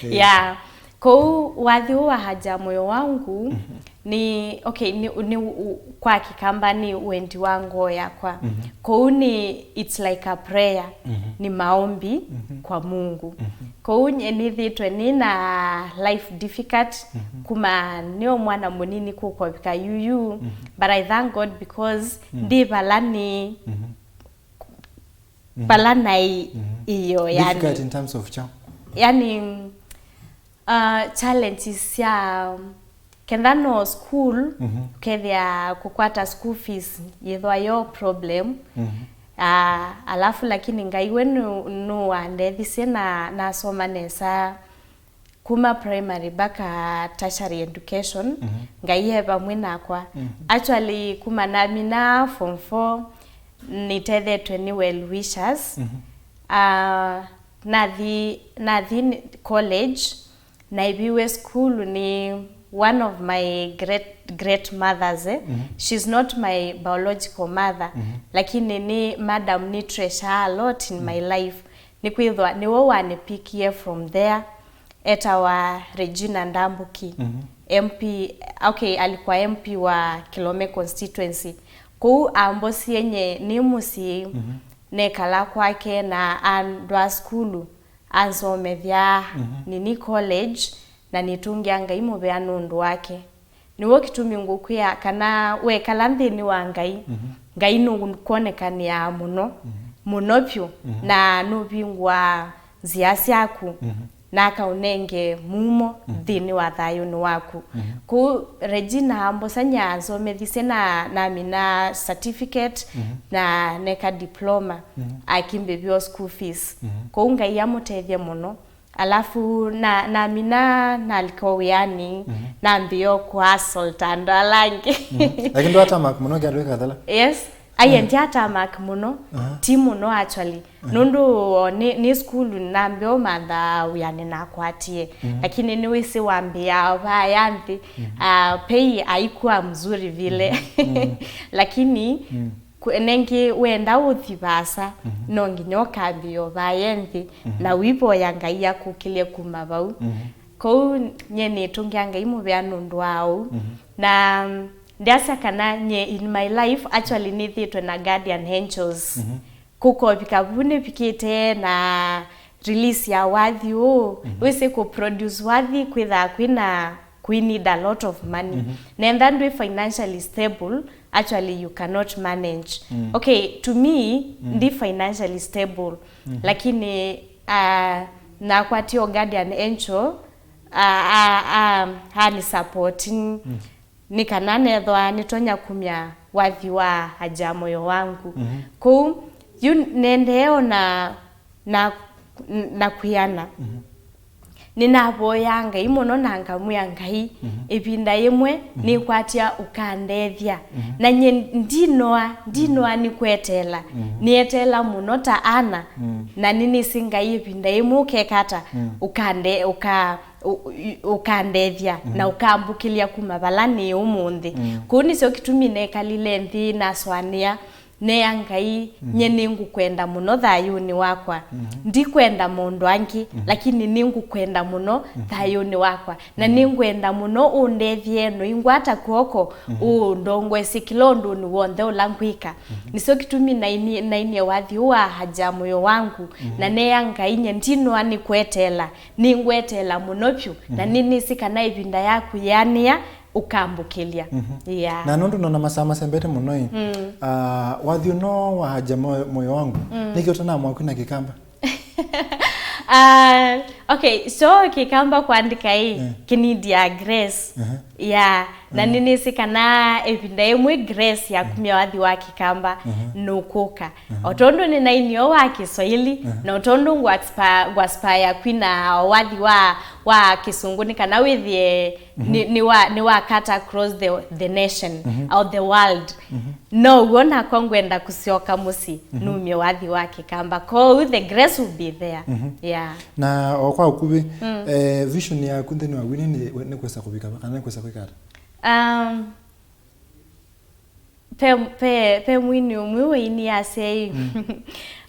Ĩĩ. Yeah. Kwoou wathi ũũ wa Haja Moyo Wangu Mhm. nĩ, okay, nĩ, nĩ u-, kwa Kĩkamba nĩ wendi wa ngoo yakwa. Mhm. Kwoou nĩ, it's like a prayer. Mhm. Nĩ maombi Mhm. kwa Mungu. Mhm. Kwoou nye nĩthĩtwe nĩ na life difficult Mhm. kuma nĩ o mwana mũnini kũkovika yuyu. Mhm. But I thank God because Mm. ndi vala nĩ Mhm. Mhm. vala naĩ Mhm. ĩyo, yani. Difficult in terms of cha. Yani, uh, challenges sya, kenda no school, Mhm. ũkethĩa kũkwata school fees yĩthwa yo problem. Mhm. Uh, alafu lakini Ngai we nũ-, nũwandethisye na nasoma nesa. Kuma primary mpaka tertiary education, Mhm. Ngai e vamwe nakwa. Mhm. Actually, kuma namina form four, nĩtethetwe nĩ well wishers. Mhm. Ah, nathi, nathi n-, college, naiviwe school nĩ one of my great, great mothers, eh. Mhm. She's not my biological mother, Mhm. lakini nĩ madam nĩ treasure a lot in Mhm. my life. Nĩkwĩthwa nĩwe wanĩpikie from there. Etawa Regina Ndambuki, Mhm. M P, okay, alikuwa M P wa Kilome constituency. Kũu ambosie nye nĩ mũsyĩ, Mhm. nekala kwake na andwaa sukulu, ansomethya Mhm. nini college, na nĩtũngĩa Ngai mũvea nũndũ wake. Nĩw'o kĩtumi ngũkwĩa kana wekala nthĩnĩ wa Ngai, Mhm. Ngai nũkwonekanĩaa mũno, Mhm. mũno vyũ, Mhm. na nũvingũaa nzĩa syaku, Mhm. na akaũnenge mumo Mhm. nthĩnĩ wa thayũnĩ waku. Mhm. Kũu Regina ambosany'a ansomethisye na namina certificate Mhm. na neka diploma, Mhm. akimbĩvĩwa school fees. Mhm. Kũu Ngai amũtethye mũno. Alafu na, namina nalika wĩanĩ, Mhm. nambĩĩa kũassault andũ ala angĩ. Mhm. Lakini ndwatamak mũno kĩatwĩka thela? Yes. Aye, Mhm. ndyatamak mũno, Aha. ti mũno actually. Mhm. Nũndũ o nĩ, nĩ sukulu nambĩĩa ũmantha wĩanĩ nakwatie. Mhm. Lakini nĩwĩsĩ wambĩĩa vaya nthĩ, Mhm. ah, pei haikuwa mzuri vile. Mhm. Mhm. Lakini Mhm. Kũ-, nengĩ wenda ũthi vaasa, Mhm. no nginya ũkambĩĩa ũvaye nthĩ, Mhm. na ũivoya Ngai akũkĩlye kuma vau. Mhm. Kwoou nyie nĩtũngĩa Ngai mũvea nũndũ wa ũu. Mhm. Na, mm, ndyasya kana nyie in my life, actually nĩthĩtwe na guardian angels. Mhm. Kũkovika vu nĩvikĩte na release ya wathi ũũ, Mhm. wĩsĩ kũ produce wathi kwĩthaa kwĩna, kwĩ need a lot of money. Mhm. Nenda ndwĩ financially stable, actually you cannot manage. Mm. Okay, to me, Mm. ndi financially stable, Mhm. lakini, ah, nakwatie o guardian angel, ah, ah, ah, ani supporting. Mm. Nĩ kana nethwa nĩtonya kumya wathi wa Haja Moyo Wangu. Mhm. Kũu, yu nendee o na, na, na kwĩana. Mhm. Nĩnavoyaa Ngai mũno na ngamwĩa Ngai, Mhm. ĩvinda yĩmwe Mhm. nĩkwatya ũkandethya. Mhm. Na nyie ndinoa, ndinoa Mhm. nĩkweteela. Mhm. Nĩeteela mũno ta Ana, Mhm. na nĩnĩsĩ Ngai ĩvinda yĩmwe ũkeka ata, Mhm. ũkande-, ũka-, ũ-, ũ-, ũkandethya Mhm. na ũkambũkĩlya kuma vala nĩ ũmũnthĩ. Mhm. Kũu nĩsyo kĩtumi nekalile nthĩ nasũanĩa, neea Ngai, Mhm. nye nĩngũkwenda mũno thayũnĩ wakwa. Mhm. Ndikwenda maũndũ angĩ, Mhm. lakini nĩngũkwenda mũno Mhm. thayũnĩ wakwa. Na Mhm. nĩngwenda mũno ũndethye, noingwata kw'oko, Mhm. ũndongoesye kĩla ũndũnĩ w'onthe ũla ngwĩka. Mhm. Nĩsyo kĩtumi nainie, nainie wathi ũũ wa Haja Moyo Wangu, Mhm. na neea Ngai, nye ndinoa nĩkweteela, nĩngweteela mũno vyũ, na Mhm. nĩnĩsĩ kana ĩvinda yaku yeanĩa, ũkambũkĩlya. Yeah. Na nũndũ nona masaa masembete mũno ĩ, ah, wathi ũno wa haja moyo, moyo wangu, nĩkĩ ũtanamwa kwina Kĩkamba? Ah, okay, so Kĩkamba kwandĩka ĩ, kĩnindi ya grace. Yeah. Na nĩnĩsĩ kana ĩvinda ĩmwe grace ya kumya wathi wa Kĩkamba nũkũka. O tondũ nĩnainio wa Kĩswaili, na o tondũ ngwaspire kwina wathi wa, wa Kĩsũngũ, nĩ kana wĩthĩe nĩ, nĩ wa, nĩ wa cut across the, the nation or the world. No w'o nakwa ngwenda kũsyoka mũsyĩ, numye wathi wa Kĩkamba. Kwoou the grace will be there. Yeah. Na o kwa ũkuvĩ, eh, vision yaku nthĩnĩ wa wini nĩ, nĩ kwesa kũvika va, kana nĩ kwesa kwĩka ata? Um, Pe, pe, pe mwini ũmwe waini asya ĩ,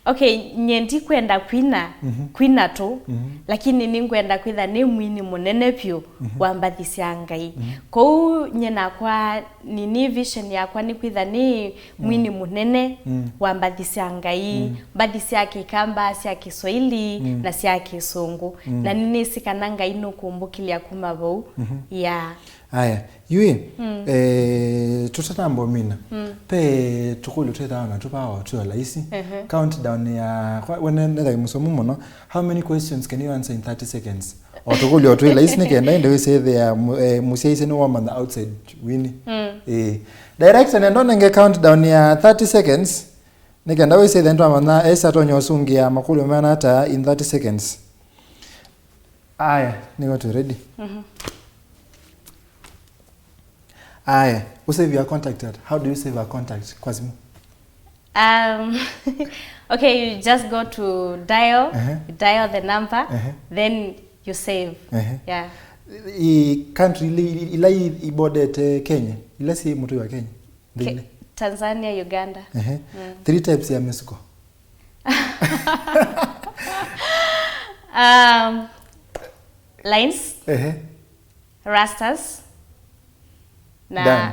okay, nye ndikwenda kwina, kwina tu, lakini nĩngwenda kwĩtha nĩ mwini mũnene vyũ wa mbathi sya Ngai. Kwoou nye nakwa nini vision yakwa nĩ kwĩtha nĩ mwini mũnene wa mbathi sya Ngai, mbathi sya Kĩkamba, sya Kĩswaili, na sya Kĩsũngũ. Na nĩnĩsĩ kana Ngai nũkũmbũkĩlya kuma vau. Yeah. Aya, yu ĩ, eh, tũtanamba ũmina, ve tũkũlyo twĩthaa na tũvaa o twĩ o laisi. Countdown ya, kwa, we ne-, nethage mũsomu mũno. How many questions can you answer in thirty seconds? O tũkũlyo twĩ laisi nĩ kenda ĩndĩ wĩsĩthĩa mu-, eh, mũsyaisye nĩwamanya outside wini. Eh. Director, nenda ũnenge countdown ya thirty seconds nĩ kenda wĩsĩthĩa nĩtwamanya esa tonya ũsũngĩa makũlyo meana ata in thirty seconds. Aya, nĩw'o twĩ ready. Aya, ũsave your contact at? How do you save a contact kwa simu? Um, okay, you just go to dial, you dial the number, then you save. Yeah. I country ila, ila i-, ibodete Kenya, ila si mũtwe wa Kenya. Nthĩnĩ. Tanzania, Uganda. Ehe. Three types ya mĩsuko. Um, lines, Ehe. Rastas, na Done.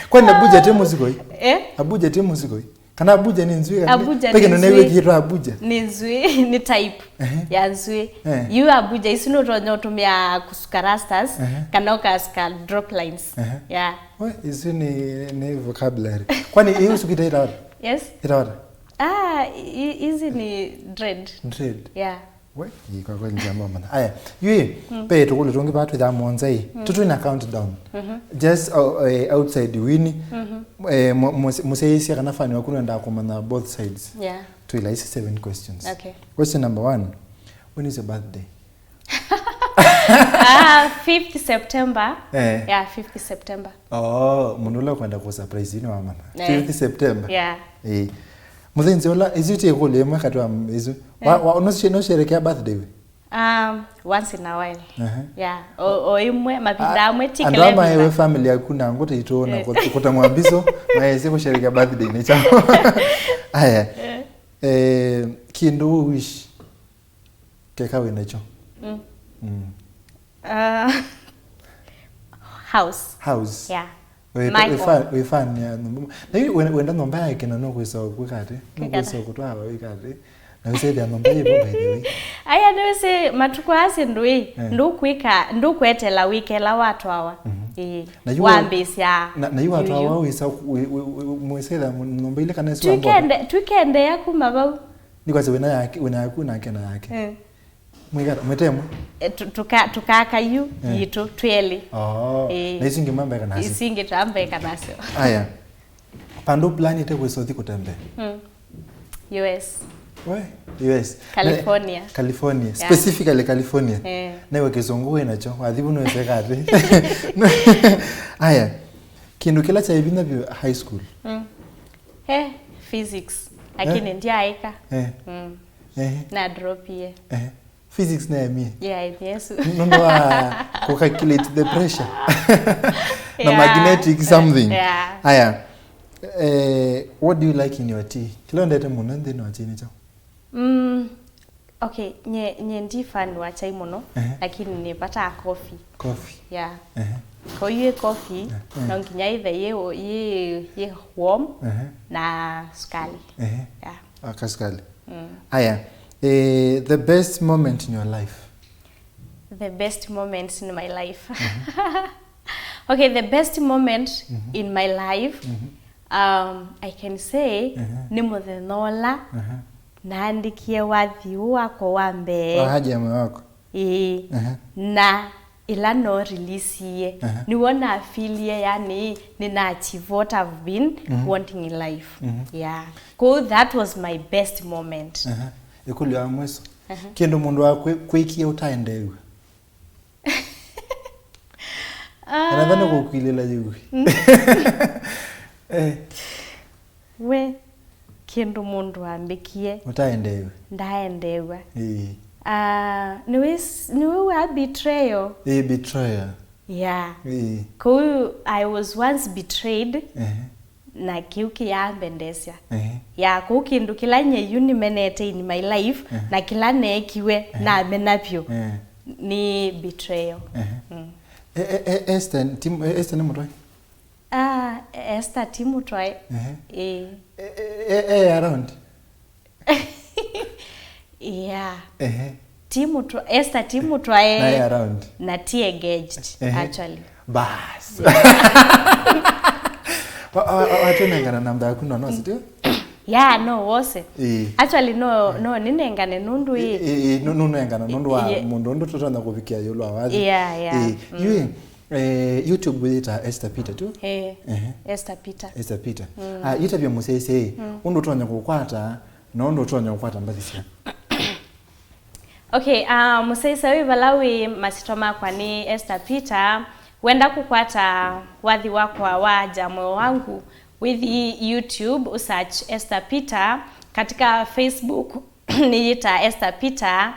Kwani Abuja ti mũsuko ĩ? Eh? Abuja ti mũsuko ĩ? Kana Abuja nĩ nzw'ĩĩ kana Abuja nĩ nzw'ĩĩ. Nĩ wĩkĩĩtwe Abuja? Nĩ nzw'ĩĩ, nĩ type ya nzw'ĩĩ. Eh. Yu Abuja isu nũtonya ũtũmĩa kũsuka rastas, kana ũkasuka drop lines. Yeah. We, isu nĩ, nĩ vocabulary. Kwani ĩ ũsukĩte ĩtawata? Yes. Ĩtawata? Ah, i-, izi ni dread. Dread? Yeah. We, ĩ, kwa kweli njamba mana. Aya, yu ĩ, pe tũkũlyo tũngĩ vaa twĩthaa monza ĩ. Tũtwĩ na countdown. Just uh, uh, outside wini. Eh, mu-, mu-, mũsyaĩĩsya kana fan waku nwendaa kũmanya both sides. Yeah. Twĩ laisi seven questions. Okay. Question number one. When is your birthday? Ah, fifth September. Eh. Yeah, fifth September. Oh, mũndũ ũla ũkwenda kũ surprise yu nĩwamanya. Eh. Fifth September. Yeah. Eh. Mũthĩnzĩ ũla, isu ti ĩkũlyo ĩmwe katĩ wa isu. Wa, eh. Wa, nũshe-, nũsherekea birthday we? Um, once in a while. Aha. Yeah. O, o imwe, mavinda amwe ti kĩla ĩvinda. Andũ ama ewe family yaku na ngũta itũ na kũ-, kũtang'wa mbiso, maesĩ kũsherekea birthday nĩ chao. Aya. Eh. Eh, kĩndũ wish keka wĩ nakyo. Mm. Mm. Uh, house. House. Yeah. Wĩ-, my wĩ home. Fan, wĩ fan ya nyũmba. Na yu wenda, wenda nyũmba yake na no kwĩsa kwĩka atĩ? No kwĩsa kũtwaa wĩka atĩ? Na wĩsethĩa nyũmba yĩvo, by the way. Aya nĩwĩsĩ matukũ aa syĩndũ ĩ, eh. Ndũkwĩka, ndũkwetela wĩkela watwawa. Mhm. Ĩĩ. Na yu wa-, wambĩĩsya na, na yu watwawa wĩsa, wĩ-, wĩ-, wĩ-, mwĩsethĩa nyũmba ile kana ĩsu wa mbota? Twikende-, twikendea kuma vau. Nĩkwasya wĩna yake, wĩna yaku nake na yake. Eh. Mwĩkata, mwĩtemwe. Eh, tu-, tuka-, tukaaka yu, eh, yitũ, twelĩ. Oh. Eh. Na isu ingĩ mambeka nasyo. Isu ingĩ twambeka nasyo. Aya. Pandũ planĩte kwĩsa ũthi kũtembea? Mm. U S. We, U S. California. Na, California. Yeah. Specifically California. Eh. Newe kĩsũngũ wĩ nakyo, wathi vu nĩwĩseka atĩ. Aya. Kĩndũ kĩla kyaĩ vinya vyũ high school? Mm. Eh, physics. Lakini eh? Ndyaĩka. Eh. Mm. Eh. Na dropie. Eh. Physics naemie. Yeah, yes. Nũndũ wa kũ calculate the pressure. Na yeah, magnetic something. Yeah. Aya. Eh, what do you like in your tea? Kĩla wendete mũno nthĩnĩ wa tea nĩ kyaũ? Mm, okay, nye, nye ndi fan wa chai mũno, ehe, lakini nĩvataa coffee. Coffee. Yeah. Ehe. Koyu ĩ coffee, yeah, no nginya ĩthe yĩ, yĩ, yĩ warm, ehe, na sukali. Ehe. Yeah. Ah, kasukali. Mm. Aya, eh, the best moment in your life? The best moments in my life. Okay, the best moment in my life, um, I can say, nĩ mũthenya ũla naandĩkie wathi ũũ wakwa wa mbee. Wa haja ya moyo wako. Ĩĩ. Na ĩla no release-ie, nĩw'o nafilie, yani, nĩna achieve what I've been wanting in life. Yeah. Kwoou that was my best moment. Ĩkũlyo ya mwiso. Kĩndũ mũndũ wa kwĩ- kwĩkie ũtaendeew'a. Kana nĩ kũkwilĩla yĩu. Eh. We, kĩndũ mũndũ ambĩkie. Ũtaendeew'a. Ndaendeew'a. Ĩĩ. Ah, nĩwĩ- nĩwĩw'aa betrayal? Ĩĩ, betrayal. Yeah. Ĩĩ. Kũu I was once betrayed. Ehe. Na kĩu kĩyambendesya. Ehe. Ya, kũu kĩndũ kĩla nye yu nĩmenete in my life, na kĩla neekiwe, namena vyũ, nĩ betrayal. Ehe. E- e- e- Esther ti- e- Esther nĩ mũtwae? Ah, Esther ti mũtwae. Ehe. Ĩĩ. E- e- e- e around? Yeah. Ehe. Ti mũtwa- Esther ti mũtwae. Na e around? Na ti engaged, ehe, actually. Bas. Wa- wa- wa- watũnengana namba yaku no no sitio? Yeah, no wose. Ĩĩ. Actually, no no nĩnengane nũndũ ĩ. Ĩĩ, ĩĩ, nũ- nũnengana nũndũ wa mũndũ ũndũ tũtonya kũvikĩa ĩũlũ wa wathi. Yeah, yeah. Ĩĩ. Yu ĩ, eh, YouTube wĩta Esther Peter tu? Eh, Ehe. Esther Peter. Esther Peter. Ah, itavya mũsyaĩsya ĩ, ũndũ ũtonya kũkwata na ũndũ ũtonya kũkwata mbathi sya. Okay, uh, mũsyaĩsya wĩ vala wĩ, masyĩtwa makwa nĩ Esther Peter. Wenda kũkwata wathi wakwa wa Haja Moyo Wangu, wĩthi YouTube, ũsearch Esther Peter. Katika Facebook nĩyĩta Esther Peter,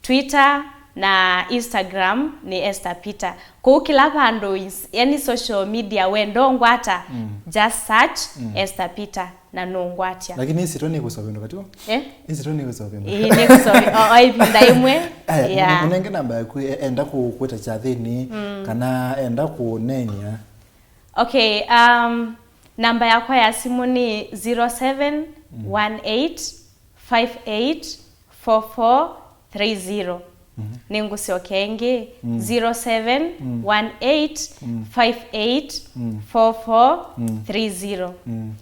Twitter na Instagram nĩ Esther Peter. Kũu kĩla vandũ, ins- any social media wenda ũngwata, just search Esther Peter. Na nũngwatya. Lakini ĩsyĩtwa nĩkũsovya ũndũ katĩ? Eh? Ĩsyĩtwa nĩkũsovya ũndũ? Ĩĩ, nĩkũsovya. O, o ĩvinda ĩmwe. Aya, yeah. Mũnenge namba yaku, e- enda kũkwĩta kyathĩnĩ, kana enda kũneeny'a. Okay, um, namba yakwa ya simũ nĩ zero seven one eight five eight four four three zero. Nĩngũsyokea ĩngĩ, zero seven one eight five eight four four three zero.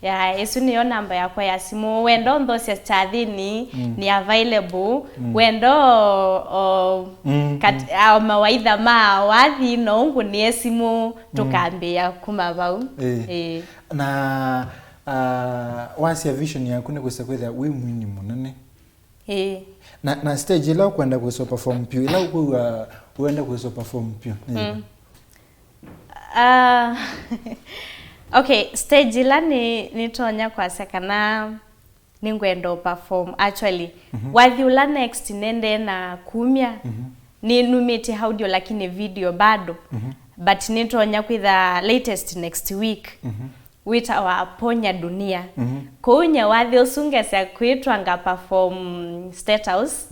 Ya, ĩsu nĩyo namba yakwa ya simũ. Wenda ũnthosya kyathĩnĩ, nĩ available. Wenda o, o, kat- o mawaitha ma wathi, no ũngũnĩe simũ, tũkambĩĩa kuma vau. Ĩĩ. Ĩĩ. Na, ah, wasya vision yaku nĩ kwĩsa kwĩthĩa wĩ mwini mũnene. Ĩĩ. Na, na stage ĩla ũkwenda kwĩsa perform pyũ, ĩla ũkwĩw'a wenda kwĩsa perform pyũ, nĩ yĩva? Ah, okay, stage ĩla nĩ- nĩtonya kwasya kana nĩngwenda perform, actually. Wathi ũla next nendee na kumya, nĩnumĩtye audio lakini video bado. But nĩtonya kwĩtha latest next week. Wĩtawa Ponya Dunia. Kũu nye wathi ũsu ngesya kwĩtwa nga perform State House,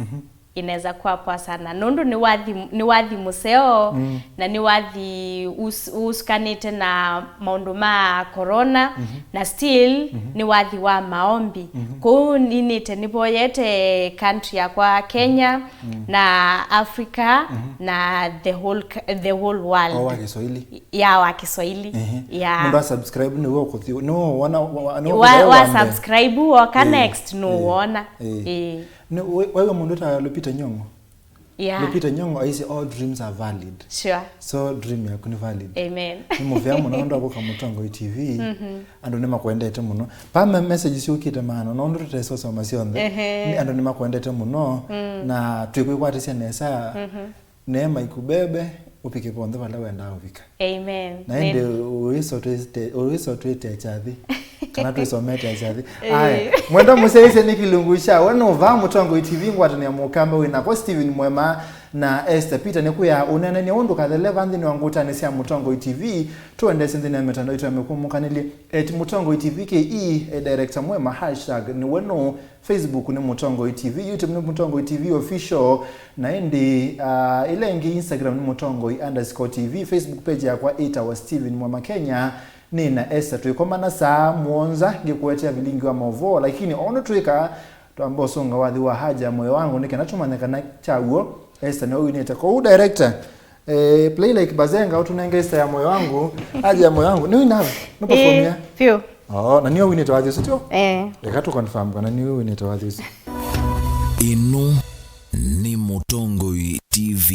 inaweza kuwa poa sana. Nũndũ nĩ wathi, nĩ wathi mũseo, na nĩ wathi us- ũsukanĩte na maũndũ ma corona, na still nĩ wathi wa maombi. Kũu ninĩte nĩvoyete country yakwa Kenya, na Africa, na the whole c- the whole world. O wa Kiswahili? Ya, wa Kiswahili. Ehe. Ya. Mũndũ a subscribe nĩwe ũkũthi- nĩwe wona- wa- nĩwe wa, ũkũthi wa wa mbee. Subscribe woka next nũwona. Ĩĩ. Ĩĩ. Nĩ- we- wewe mũndũ ta Lupita Nyong'o? Yeah. Lupita Nyong'o aisye all dreams are valid. Sure. So dream yaku nĩ valid. Amen. Nĩ mũvea mũno nũndũ wa kũka Mũtongoi T V. Andũ nĩmakwendete mũno. Pame message syũkĩte maana nũndũ tũtesosoma syonthe. Ehe. Nĩ andũ nĩmakwendete mũno, na twĩkwĩkwatĩsya nesa. Neema ikubebe, ũvike vonthe vala wendaa ũvika. Amen. Na ĩndĩ ũĩsa twĩte- ũĩsa twĩte kyathi, kana twĩsomete kyathi. Ĩĩ. Aya, mwenda mũsyaĩsye nĩ kĩlungu kya we nũvaa Mũtongoi T V ngwatanĩa mũkamba wĩ nakwa Steven Mwema na Esther Peter nĩ kwĩa ũneenany'a ũndũ kathele va nthĩnĩ wa ngũtanĩ sya Mũtongoi T V, tũendesye nthĩnĩ ya mĩtandao itũ ya mĩkũmũkanĩlye, at Mũtongoi T V K E, e director Mwema, hashtag nĩ we nũ, Facebook nĩ Mũtongoi T V, YouTube nĩ Mũtongoi T V Official, na ĩndĩ, ah, ĩla ĩngĩ Instagram nĩ Mũtongoi underscore T V, Facebook page yakwa ĩtawa Steven Mwema Kenya, nĩ na Esther twĩkomana saa mũonza ngĩkũetea vilingi wa maũvoo, lakini ono twĩka twamba ũsũnga wathi wa Haja Moyo Wangu nĩ kana tũmanye kana kyaw'o Esther nĩwe winĩte. Kwoou director, eh, play like Bazenga, ũtũnenge Esther ya moyo wangu, aje ya moyo wangu. Nĩwĩ nawe, nũperformia? Ĩĩ, vyũ. Oh, na nĩwe winĩte wathi ũsu tyo? Eh. Eka tũ confirm kana nĩwe winĩte wathi ũsu. Ĩno nĩ Mũtongoi T V.